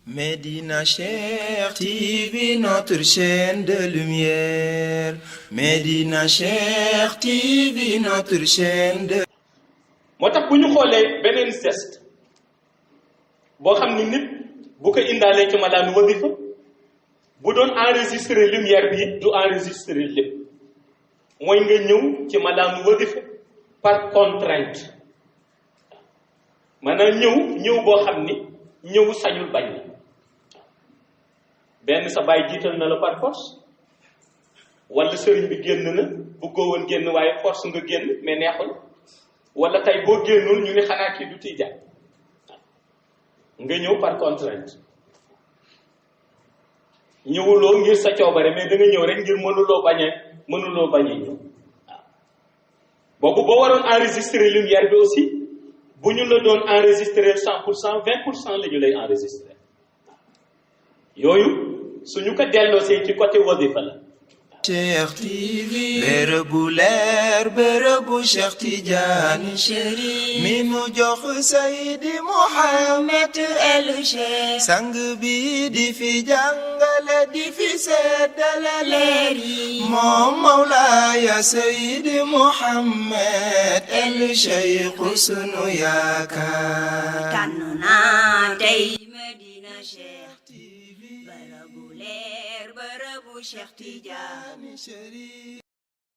Médina Cheikh TV, notre chaîne de lumière. Médina Cheikh TV, notre chaîne de... moo tax bu ñu xoolee beneen geste boo xam ni nit bu ko indaalee ci malaanu wadifa bu doon enregistrer lumière bi du enregistrer lépp mooy nga ñëw ci malaanu wadifa par contrainte maanaam ñëw boo xam ni ñëw sañul bañ la benn sa baay jiital na la par force wala sëriñ bi génn na bëggoo woon génn waaye force nga génn mais neexul wala tey boo génnul ñu ni xanaa kii du tijaan nga ñëw par contrainte ñëwuloo ngir sa coobare mais da nga ñëw rek ngir mënuloo bañ a ñëw boobu boo waroon enregistrer lumière bi aussi bu ñu la doon enregistrer 100% 20% la ñu lay enregistrer yooyu suñu ko delloosee ci côté wadifa la. Cheikh TV bërëbu leer bërëbu Cheikh Tidiane Chérif mi nu jox Seydi Mouhamed El Cheikh sang bi di fi jàngale di fi seddale leer yi moom Mawlaaya Seydi Mouhamed El Cheikh sunu yaakaar tànn naa tey Médina Cheikh TV bërëbu leer bërëbu Cheikh Tidiane Chérif